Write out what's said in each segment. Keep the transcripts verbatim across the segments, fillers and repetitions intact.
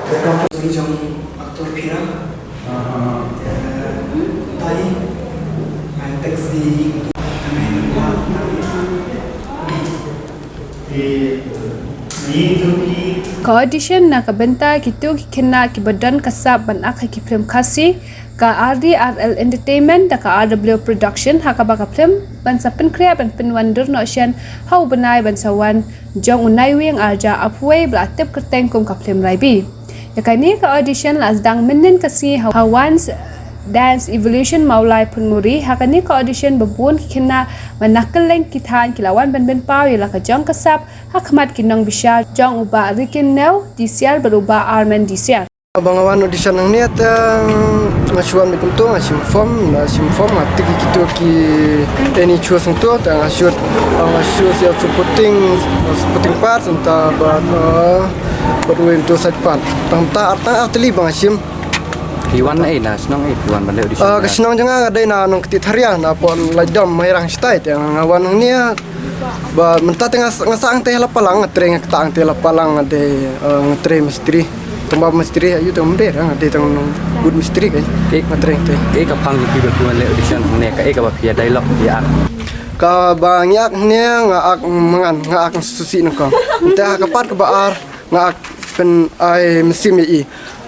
Ka pawsai jong aktor Phira. Ah, tai. Ngai taxi. Ka audition na ka bynta kito ki khynnah kiba don ka sap ban ak ha ki film Khasi, ka R D R L Entertainment da ka R W Production ha kaba ka film ban sa pynkhreh ban pynwan dur noh shen ha u bnai ban sa wan jong u Naiwieng arja apwei ba la tip kyrteng kum ka film Raibi. Ïa kane ka audition la sdang mynnin ka sngi ha Once Dance Evolution Mawlai Phunmuri. Ha kane ka audition ba bun ki khynnah ba na kylleng ki thaiñ ki la wan ban pynpaw ïa la ka jong ka sap ha khmat ki nongbishar jong u Bah Rikin Neu Disiar bad u Bah Arman Disiar. Ba nga wan audition hangne te nga shu wan beit kumto, nga shim form, nga shim form, nga tick ïa kito ki, any choice hangto te nga shoot, nga shoot ïa supporting, supporting part, nangta bad, uh, bad uwei to side part. Tang ta tang artylli ba nga shim. Phi wan na ei, na shnong ei, phi wan ban leh audition? Ah, ka shnong jong nga ka dei na Nongkti Tharia, na pon Laitdom, Mairang shatai, te nga wan hangne. Ba mynta te nga sa, nga sa ang te la palang, nga trei nga kata ang te la palang, nga dei, eh, nga trei mistri. Tang ba mistri ayu tang mder, nga dei tang nong good mistri kan. Nga trei te. Ei ka phang phi ba phi wan leh audition hangne, ka ei kaba phi ïa dialogue phi ïa ak? Kaba ngi ak hangne nga ak mangan, nga ak susi nangkong. Te ha ka part kaba ar nga ak pyn ai mynsiem ïa i.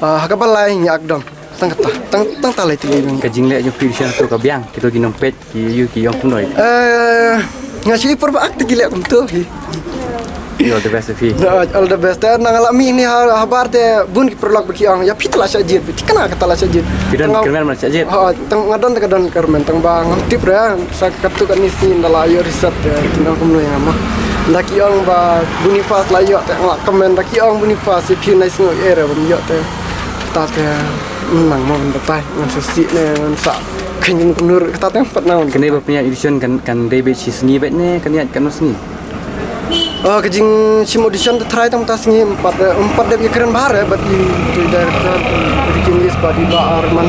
Ah, ha kaba lai ngi ak dom. Tang kata, tang, tang ta lai tylli dong. Ka jingleh jong phi audition to ka biang, kito ki nongpeit ki ïoh ki ïong kumno? Eh, nga shu i por ba ak te ki leh kumto hi. All the best phi. All the best. Te na nga la mih ni ha, habar te bun ki paralok ba ki ong ïa phi te la shah jied, phi kane kata la shah jied. Phi don kyrmen ba la shah jied? Ha, tang nga don te ka don kyrmen, tang ba ngam tip re. Sa katto katne sngi nda la ïoh reset te, ki nang kumno ïa nga ma. Nda ki ong ba Boniface la ïoh te nga la kmen, nda ki ong Boniface ïa phi nai sngew ïa re bym ïoh te. Kata te nang mo ban batai, ngan sa sih ne, ngan sa kynjung knur, kata te pat nang. Kane ba pynïaid audition kan, kan dei beit shi sngi beit ne kan ïaid katno sngi? Ah, ka jingshim audition te tharai tang ta sngi, ym pat, eh, ym pat dep ïakren bha re bad i, i director, i Ricky Nis bad i Bah Arman.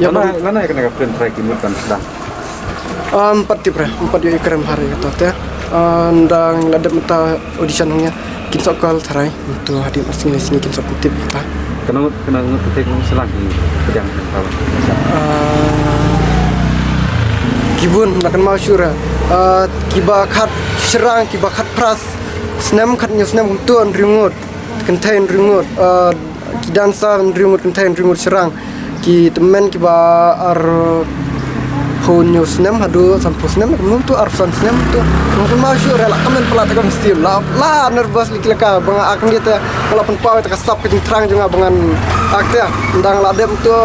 Ïa, lano, lano ïa kane ka film tharai ki mut ban sdang? Ah, ym pat tip re, ym pat ïoh ïakren bha re kata te. Ah, nda la dep mynta audition hangne, kin sa call tharai. Mynta hadien ar sngi lai sngi kin sa pyntip kata. Kano, kano ngut kata ki sdang ki pdiang kata? Ah, ki bun, la kynmaw shuh re. Ah, kiba khat shyrang, kiba khat phra snem, khat hynñiew snem, kumto hynriew ngut. Kynthei hynriew ngut, eh, ki dancer hynriew ngut, kynthei hynriew ngut shyrang. Ki tymmen kiba arphew hynñiew snem haduh sanphew snem, kumno to arphew san snem to. Ngam kynmaw shuh re, la kmen palat ka mynsiem, la, la nervous lei lei ka ba nga ak ngi te, nga la pynpaw ïa ka sap ka jingthrang jong nga ba ngan ak te. Nda nga la dep to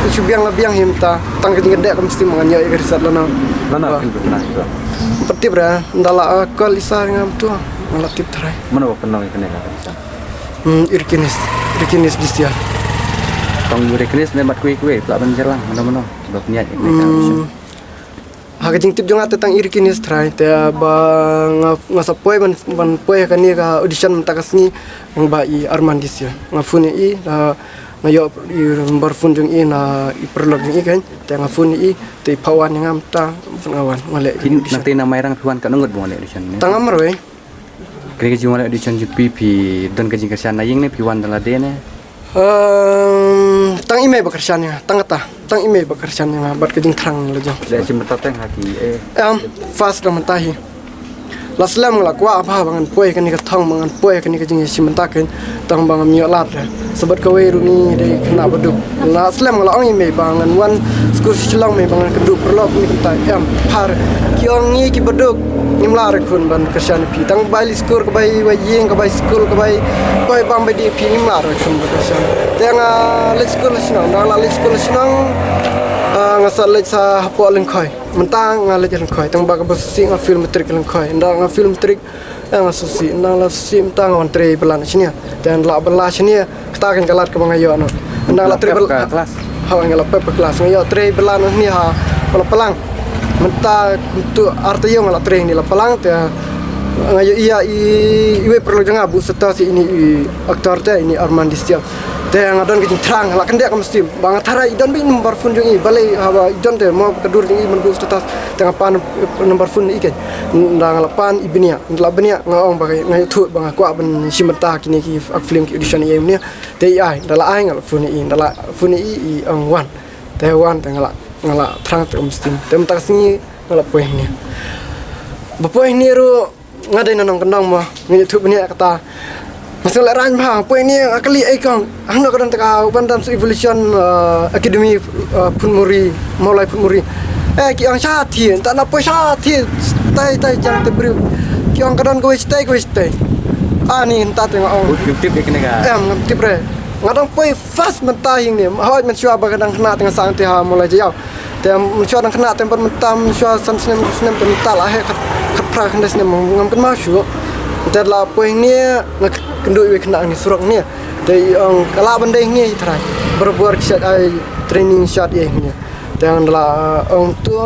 shu biang la biang hi mynta, tang ka jingkyndiah ka mynsiem ba ngan ïoh ïa ka reset lano. Lano phin pynpna to? Ym pat tip re, nda la, eh, call i sa nga mynta, nga la tip tharai. Mano ba pynlong ïa kane ka reset? Hmm, Irkinis. Irkinis Disiar. Tang Irkinis ne bad kiwei kiwei, pla ban jylliew, mano mano ba pynïaid ïa kane ka audition? Hmm. Ha ka jingtip jong nga te tang Irkinis tharai, te ba nga, nga sa poi ban, ban poi ha kane ka audition mynta ka sngi, ba i Arman Disiar. Nga phone ïa i, da nga ïoh i number phone jong i na i paralok jong i kan, te nga phone ïa i, te i phah wan ïa nga mynta, nga wan, nga leh audition. Nangta na Mairang phi wan katno ngut ba wan leh audition ne? Tang nga marwei. Kane ka jingwan audition jong phi, phi don ka jingkyrshan na ïing ne, phi wan da lade ne? Ehm, tang i mei ba kyrshan ïa nga, tang kata, tang i mei ba kyrshan ïa nga, bad ka jingthrang la jong. Da shim bynta teng ha ki, eh. Em, first da mynta hi. La slem nga la kwah bha ba ngan poi kane ka thong, ba ngan poi kane ka jingshim bynta kan, tang ba ngam ïoh lad re. Sa bad kawei ruh ngi dei khynnah ba duk. La slem nga la ong ïa mei ba ngan wan skul sha Shillong mei ba ngan kynduh paralok ni kumta em phar. Ki ong ngi ki baduk ngim lah re khun ban kyrshan ïa phi. Tang bai leit skul ka bai wai ïing ka bai skul ka bai koi bam bai dih phi ngim lah re khun ban kyrshan. Te nga leit skul sha Shillong, nda la leit skul sha Shillong, ah, nga sa leit sa hapoh Lyngkhoi. Mynta nga leit Lyngkhoi, tang ba kaba shisih nga fail matric Lyngkhoi. Nda nga fail matric Nga sngewsih, nang la sngewsih mynta nga wan trei bylla na shane. Te nga la bylla shane, kata ka jingkhlad kaba nga ïoh noh. Nang la trei bylla. Pep ka klas? Ha, nga la pep ka klas. Nga ïoh trei bylla na shane ha Lapalang. Mynta kumto ar taïew nga la trei hangne Lapalang te nga ïoh ïa i, iwei paralok jong nga, bu sata si ini i aktor te, ini Arman Disiar. Te nga don ka jingthrang, nga la kyndit ka mynsiem. Ba nga tharai i don beit number phone jong i, balei haba i don te mo ka dur jong i mynta status. Te nga pan number phone i keiñ. Nda nga la pan i bniah, nda la bniah nga ong ba nga ïathuh ba nga kwah ban shim bynta kine ki ak film ki audition i mynne. Te i ai, nda la ai nga la phone i, nda la phone i i ong wan. Te wan te nga la nga la thrang te ka mynsiem. Te mynta ka sngi nga la poi hangne. Ba poi hangne ruh nga dei na nongkyndong mo, nga ïathuh bniah kata. Nga sngewlehrain bha, poi hangne nga kylli ei kong. Hangno ka don te ka Van Dam Evolution, eh, Academy, eh, Phunmuri, Mawlai Phunmuri. Eh, ki ong shathie, nta na poi shathie, tai tai jang te briew. Ki ong ka don kawei shatai, kawei shatai. Ani nta te nga ong. Ngam tip ïa kane ka. Em, ngam tip re. Nga dang poi first mynta hangne, hooid mynshuwa ba ka dang khynnah te nga sah te ha Mawlai Jaïaw. Te mynshuwa dang khynnah te bad mynta mynshuwa san snem, snem te mynta la heh khat, khatphra khyndai snem, ngam kynmaw shuh. Te la poi hangne nga kynduh iwei khynnah hangne surok hangne. Te i ong ka lah ban dei hangne i trai. Barabor ki shait ai training shait ïa hangne. Te nga la ong to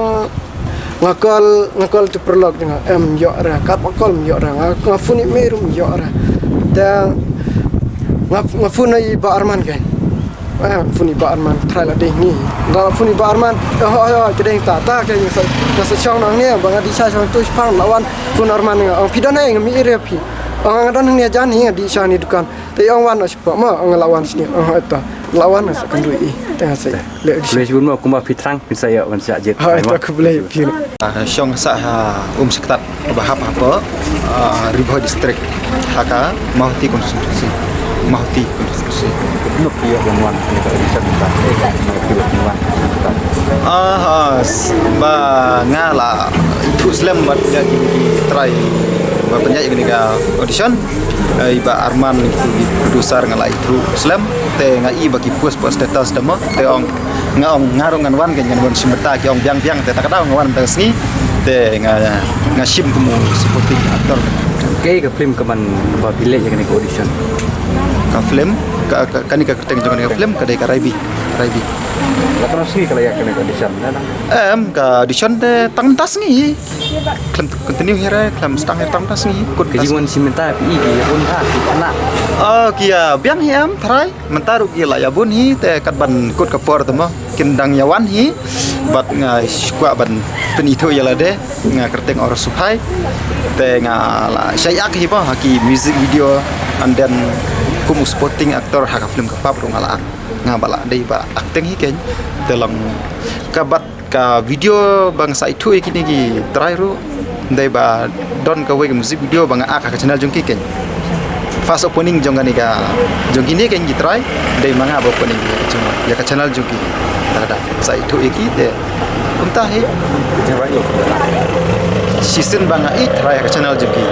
nga call, nga call to paralok jong nga, em ïoh re, katba call em ïoh re, nga, nga phone i mei ruh em ïoh re. Te nga, nga phone i Bah Arman keiñ. Eh, phone i Bah Arman, trai la dei ngi. Nga la phone i Bah Arman, eh, hooid, hooid, ka dei ta, ta keiñ nga sa, nga sa shong nang ne, ba nga dih sha shong tu shipang la wan, phone Arman nga, ong phi don ei, nga mih area phi. Ong nga don hangne jan hi, nga dih sha ni dukan. Te ong wan na shipang ma, ong la wan shini, ong hooid ta. La wan nga sa kynduh i, te nga sa. Le audition. Khublei shibun mo, kumba phi thrang phin sa ïoh ban shah jied. Ha, ita khublei phi. Ah, shong sah ha Umsyntut ba hap hap, ah, Ri Bhoi District, ha ka Mawhati constituency. Mawhati constituency. Kano phi ïoh ban wan kane ka audition mynta? Eh, kano phi ïoh ban wan mynta? Ah, ah, s-, ba nga la ithuh slem bad ïa ki, ki trai ba pynïaid ïa kane ka audition. Eh, i Bah Arman, itu i producer, nga la ithuh slem. Te nga i ba ki post, post status da mo, te ong, nga ong nga ruh ngan wan, ngan wan shim bynta, ki ong biang biang, te ta ka daw nga wan mynta ka sngi. Te nga, nga shim kum u supporting actor. Kaei ka film kaban ba phi leit ïa kane ka audition? Ka film, ka, ka, kane ka kyrteng jong kane ka film ka dei ka Raibi, Raibi. La katno sngi ka la ïaid kane ka audition? Em, ka audition te tang mynta sngi. Khlem continue hi re, khlem sdang hi tang mynta sngi. Kut ka jingwan shim bynta phi i ki ïa bun ha ki khynnah. Oh, ki ïa biang hi em, trai. Mynta ruh ki la ïa bun hi, te kat ban kut ka por te mo kin dang ïa wan hi. Bad nga kwah ban pynithuh ïa lade, nga kyrteng Orosuphai. Te nga la shah ïa ka hi ba ha ki music video, and then kum u supporting actor ha ka film ka pap ruh nga la, nga ba la dei ba acting hi keiñ. Te long ka bad ka video ba nga sa ithuh ïa kine ki trai ruh, dei ba don kawei ka music video ba nga act ha ka channel jong ki keiñ. First opening jong kane ka, jong kine keiñ ki trai, dei ma nga ba opening ïa ka channel, ïa ka channel jong ki. Ta ka da sa ithuh ïa ki te kumta hi. Shisien ba nga ïa trai ha ka channel jong ki.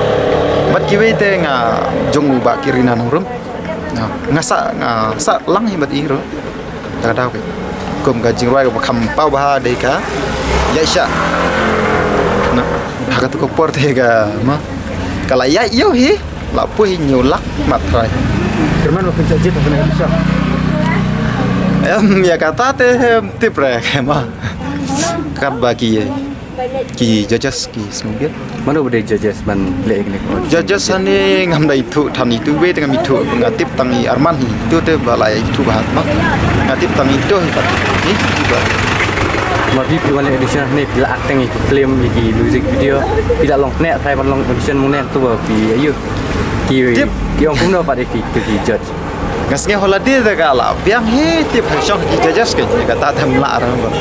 Bad kiwei te nga jong u Bah Kirina Nongrum. Nga, nga sa, nga sa lang hi bad i ruh. Ta ka daw ke. Kum ka jingrwai kaba kham paw bha dei ka ïaid shah. Na, ha katu ka por te ka ma. Ka la ïaid ïew hi, la poi hi hynñiew lak mat trai. Kyrmen ba phin shah jied ha kane ka audition? Em, ïa kata te em tip re ka ma. Katba ki ki judges ki sngewbha. Mano ba dei judges ban leh kane ka audition? Judges hangne ngam da ithuh than itu wei te ngam ithuh, nga tip tang i Arman hi. Itu te ba la ithuh bha ma. Nga tip tang ito hi pat. Hi, hi ba. Ma phi phi wan leh audition hangne, phi la acting ïa ki film, ïa ki music video. Phi la long ne trai ban long audition mo ne tu ba phi ayu. Ki, tip, ki ong kumno pat ïa ki, ki judge? Nga sngew halade te ka la biang hi, tip ha shong ki judges ki, kata te em lah ra ba.